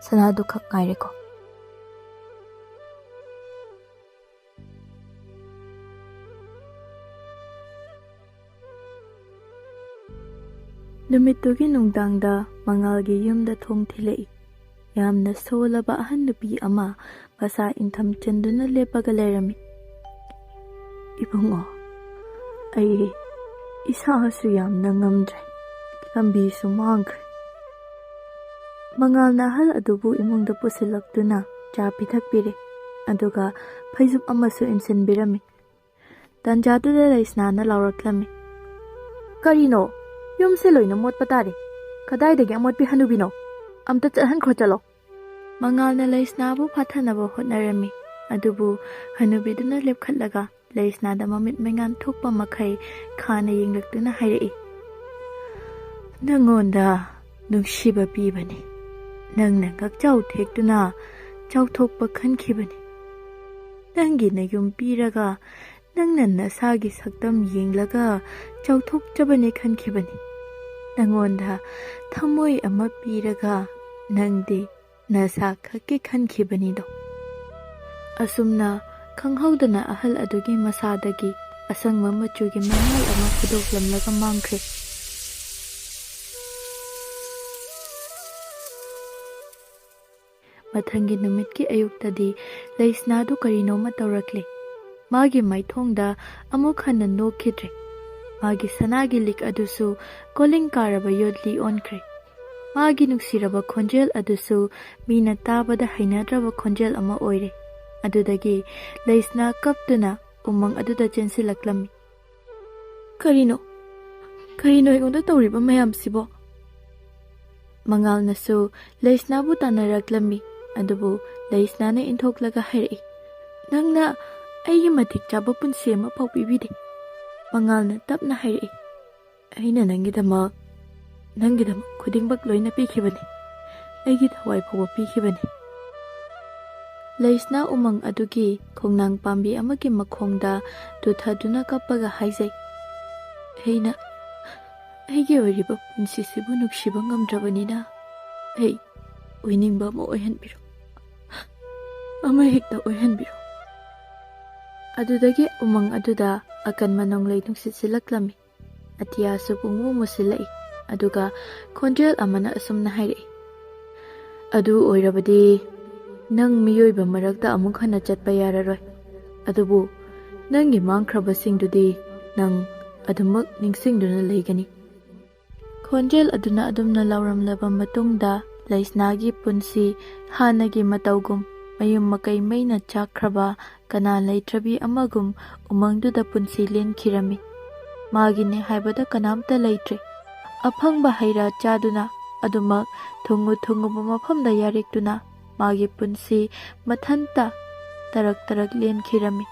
ꯁꯅꯥꯗꯨ ꯈꯛ ꯉꯥꯏꯔꯦꯀꯣ꯫" ꯅꯨꯃꯤꯠꯇꯨꯒꯤ ꯅꯨꯡꯗꯥꯡꯗ ꯃꯉꯥꯜꯒꯤ ꯌꯨꯝꯗ ꯊꯣꯡ ꯊꯤꯜꯂꯛꯏ꯫ ꯌꯥꯝꯅ ꯁꯣꯜꯂꯕ ꯑꯍꯟ ꯅꯨꯄꯤ ꯑꯃ ꯃꯁꯥ ꯏꯪꯊꯝ ꯆꯟꯗꯨꯅ ꯂꯦꯞꯄꯒ ꯂꯩꯔꯝꯃꯤ꯫ "ꯏꯕꯨꯡꯉꯣ, ꯑꯩ ꯏꯁꯥꯁꯨ ꯌꯥꯝꯅ ꯉꯝꯗ꯭ꯔꯦ, ꯂꯝꯕꯤꯁꯨ ꯃꯥꯡꯈ꯭ꯔꯦ꯫ ꯃꯉꯥꯜꯅ ꯑꯍꯜ ꯑꯗꯨꯕꯨ ꯏꯃꯨꯡꯗ ꯄꯨꯁꯤꯜꯂꯛꯇꯨꯅ ꯆꯥ ꯄꯤꯊꯛꯄꯤꯔꯦ, ꯑꯗꯨꯒ ꯐꯩꯖꯨꯞ ꯑꯃꯁꯨ ꯏꯟꯁꯤꯟꯕꯤꯔꯝꯃꯤ꯫ ꯇꯥꯟꯖꯥꯗꯨꯗ ꯂꯩꯁꯅꯥꯅ ꯂꯥꯎꯔꯛꯂꯝꯃꯤ, "ꯀꯔꯤꯅꯣ? ꯌꯨꯝꯁꯦ ꯂꯣꯏꯅ ꯃꯣꯠꯄ ꯇꯥꯔꯦ꯫ ꯀꯗꯥꯏꯗꯒꯤ ꯑꯃꯣꯠꯄꯤ ꯍꯅꯨꯕꯤꯅꯣ? ꯑꯝꯇ ꯆꯠꯍꯟꯈ꯭ꯔꯣ, ꯆꯠꯂꯣ!" ꯃꯉꯥꯜꯅ ꯂꯩꯁꯅꯥꯕꯨ ꯐꯥꯊꯅꯕ ꯍꯣꯠꯅꯔꯝꯃꯤ, ꯑꯗꯨꯕꯨ ꯍꯅꯨꯕꯤꯗꯨꯅ ꯂꯦꯞꯈꯠꯂꯒ ꯂꯩꯁꯅꯥꯗ ꯃꯃꯤꯠ ꯃꯩꯉꯥꯟ ꯊꯣꯛꯄ ꯃꯈꯩ ꯈꯥꯅ ꯌꯦꯡꯂꯛꯇꯨꯅ ꯍꯥꯏꯔꯛꯏ, "ꯅꯪꯉꯣꯟꯗ ꯅꯨꯡꯁꯤꯕ ꯄꯤꯕꯅꯤ꯫ ꯅꯪꯅ ꯉꯛꯆꯥꯎ ꯊꯦꯛꯇꯨꯅ ꯆꯥꯎꯊꯣꯛꯄ ꯈꯟꯈꯤꯕꯅꯤ꯫ ꯅꯪꯒꯤ ꯅꯌꯨꯝ ꯄꯤꯔꯒ ꯅꯪꯅ ꯅꯁꯥꯒꯤ ꯁꯛꯇꯝ ꯌꯦꯡꯂꯒ ꯆꯥꯎꯊꯣꯛꯆꯕꯅꯤ ꯈꯟꯈꯤꯕꯅꯤ꯫ ꯅꯪꯉꯣꯟꯗ ꯊꯃꯣꯏ ꯑꯃ ꯄꯤꯔꯒ ꯅꯪꯗꯤ ꯅꯁꯥ ꯈꯛꯀꯤ ꯈꯟꯈꯤꯕꯅꯤꯗꯣ꯫" ꯑꯁꯨꯝꯅ ꯈꯪꯍꯧꯗꯅ ꯑꯍꯜ ꯑꯗꯨꯒꯤ ꯃꯁꯥꯗꯒꯤ ꯑꯁꯪꯕ ꯃꯆꯨꯒꯤ ꯃꯉꯥꯜ ꯑꯃ ꯐꯨꯗꯣꯛꯂꯝꯂꯒ ꯃꯥꯡꯈ꯭ꯔꯦ꯫ ꯃꯊꯪꯒꯤ ꯅꯨꯃꯤꯠꯀꯤ ꯑꯌꯨꯛꯇꯗꯤ ꯂꯩꯁꯅꯥꯗꯨ ꯀꯔꯤꯅꯣꯃ ꯇꯧꯔꯛꯂꯦ꯫ ꯃꯥꯒꯤ ꯃꯥꯏꯊꯣꯡꯗ ꯑꯃꯨꯛ ꯍꯟꯅ ꯅꯣꯛꯈꯤꯗ꯭ꯔꯦ꯫ ꯃꯥꯒꯤ ꯁꯅꯥꯒꯤ ꯂꯤꯛ ꯑꯗꯨꯁꯨ ꯀꯣꯂꯤꯡ ꯀꯥꯔꯕ ꯌꯣꯠꯂꯤ ꯑꯣꯟꯈ꯭ꯔꯦ꯫ ꯃꯥꯒꯤ ꯅꯨꯡꯁꯤꯔꯕ ꯈꯣꯟꯖꯦꯜ ꯑꯗꯨꯁꯨ ꯃꯤꯅ ꯇꯥꯕꯗ ꯍꯩꯅꯗ꯭ꯔꯕ ꯈꯣꯟꯖꯦꯜ ꯑꯃ ꯑꯣꯏꯔꯦ꯫ ꯑꯗꯨꯗꯒꯤ ꯂꯩꯁꯅꯥ ꯀꯞꯇꯨꯅ ꯎꯃꯪ ꯑꯗꯨꯗ ꯆꯦꯟꯁꯤꯜꯂꯛꯂꯝꯃꯤ꯫ "ꯀꯔꯤꯅꯣ? ꯀꯔꯤꯅꯣ ꯑꯩꯉꯣꯟꯗ ꯇꯧꯔꯤꯕ ꯃꯌꯥꯝꯁꯤꯕꯣ?" ꯃꯉꯥꯜꯅꯁꯨ ꯂꯩꯁꯅꯥꯕꯨ ꯇꯥꯟꯅꯔꯛꯂꯝꯃꯤ, ꯑꯗꯨꯕꯨ ꯂꯩꯁꯅꯥꯅ ꯏꯟꯊꯣꯛꯂꯒ ꯍꯥꯏꯔꯛꯏ, "ꯅꯪꯅ ꯑꯩꯒꯤ ꯃꯇꯤꯛ ꯆꯥꯕ ꯄꯨꯟꯁꯤ ꯑꯃ ꯐꯥꯎ ꯄꯤꯕꯤꯗꯦ꯫" ꯃꯉꯥꯜꯅ ꯇꯞꯅ ꯍꯥꯏꯔꯛꯏ, "ꯑꯩꯅ ꯅꯪꯒꯤꯗꯃꯛ, ꯅꯪꯒꯤꯗꯃꯛ ꯈꯨꯗꯤꯡꯃꯛ ꯂꯣꯏꯅ ꯄꯤꯈꯤꯕꯅꯤ꯫ ꯑꯩꯒꯤ ꯊꯋꯥꯏ ꯐꯥꯎꯕ ꯄꯤꯈꯤꯕꯅꯤ꯫" ꯂꯩꯁꯅꯥ ꯎꯃꯪ ꯑꯗꯨꯒꯤ ꯈꯣꯡꯅꯥꯡ ꯄꯥꯝꯕꯤ ꯑꯃꯒꯤ ꯃꯈꯣꯡꯗ ꯇꯨꯊꯗꯨꯅ ꯀꯞꯄꯒ ꯍꯥꯏꯖꯩ, "ꯑꯩꯅ ꯑꯩꯒꯤ ꯑꯣꯏꯔꯤꯕ ꯄꯨꯟꯁꯤꯁꯤꯕꯨ ꯅꯨꯡꯁꯤꯕ ꯉꯝꯗ꯭ꯔꯕꯅꯤꯅ ꯑꯩ ꯑꯣꯏꯅꯤꯡꯕ ꯑꯃ ꯑꯣꯏꯍꯟꯕꯤꯔꯣ꯫ ꯑꯃ ꯍꯦꯛꯇ ꯑꯣꯏꯍꯟꯕꯤꯔꯣ꯫" ꯑꯗꯨꯗꯒꯤ ꯎꯃꯪ ꯑꯗꯨꯗ ꯑꯀꯟꯕ ꯅꯣꯡꯂꯩ ꯅꯨꯡꯁꯤꯠ ꯁꯤꯜꯂꯛꯂꯝꯃꯤ꯫ ꯑꯇꯤꯌꯥꯁꯨ ꯄꯨꯡꯃꯨ ꯃꯨꯁꯤꯜꯂꯛꯏ꯫ ꯑꯗꯨꯒ ꯈꯣꯟꯖꯦꯜ ꯑꯃꯅ ꯑꯁꯨꯝꯅ ꯍꯥꯏꯔꯛꯏ, "ꯑꯗꯨ ꯑꯣꯏꯔꯕꯗꯤ ꯅꯪ ꯃꯤꯑꯣꯏꯕ ꯃꯔꯛꯇ ꯑꯃꯨꯛ ꯍꯟꯅ ꯆꯠꯄ ꯌꯥꯔꯔꯣꯏ꯫ ꯑꯗꯨꯕꯨ ꯅꯪꯒꯤ ꯃꯥꯡꯈ꯭ꯔꯕꯁꯤꯡꯗꯨꯗꯤ ꯅꯪ ꯑꯗꯨꯃꯛ ꯅꯤꯡꯁꯤꯡꯗꯨꯅ ꯂꯩꯒꯅꯤ꯫ ꯈꯣꯟꯖꯦꯜ ꯑꯗꯨꯅ ꯑꯗꯨꯝꯅ ꯂꯥꯎꯔꯝꯂꯕ ꯃꯇꯨꯡꯗ ꯂꯩꯁꯅꯥꯒꯤ ꯄꯨꯟꯁꯤ ꯍꯥꯟꯅꯒꯤ ꯃꯇꯧꯒꯨꯝ ꯃꯌꯨꯝ ꯃꯀꯩ ꯃꯩꯅ ꯆꯥꯛꯈ꯭ꯔꯕ ꯀꯅꯥ ꯂꯩꯇ꯭ꯔꯕꯤ ꯑꯃꯒꯨꯝ ꯎꯃꯪꯗꯨꯗ ꯄꯨꯟꯁꯤ ꯂꯦꯟꯈꯤꯔꯝꯃꯤ꯫ ꯃꯥꯒꯤꯅꯦ ꯍꯥꯏꯕꯗ ꯀꯅꯥꯝꯇ ꯂꯩꯇ꯭ꯔꯦ꯫ ꯑꯐꯪꯕ ꯍꯩ ꯔꯥ ꯆꯥꯗꯨꯅ ꯑꯗꯨꯃꯛ ꯊꯨꯡꯉꯨ ꯊꯨꯡꯉꯨꯕ ꯃꯐꯝꯗ ꯌꯥꯔꯦꯛꯇꯨꯅ ꯃꯥꯒꯤ ꯄꯨꯟꯁꯤ ꯃꯊꯟꯇ ꯇꯔꯛ ꯇꯔꯛ ꯂꯦꯟꯈꯤꯔꯝꯃꯤ꯫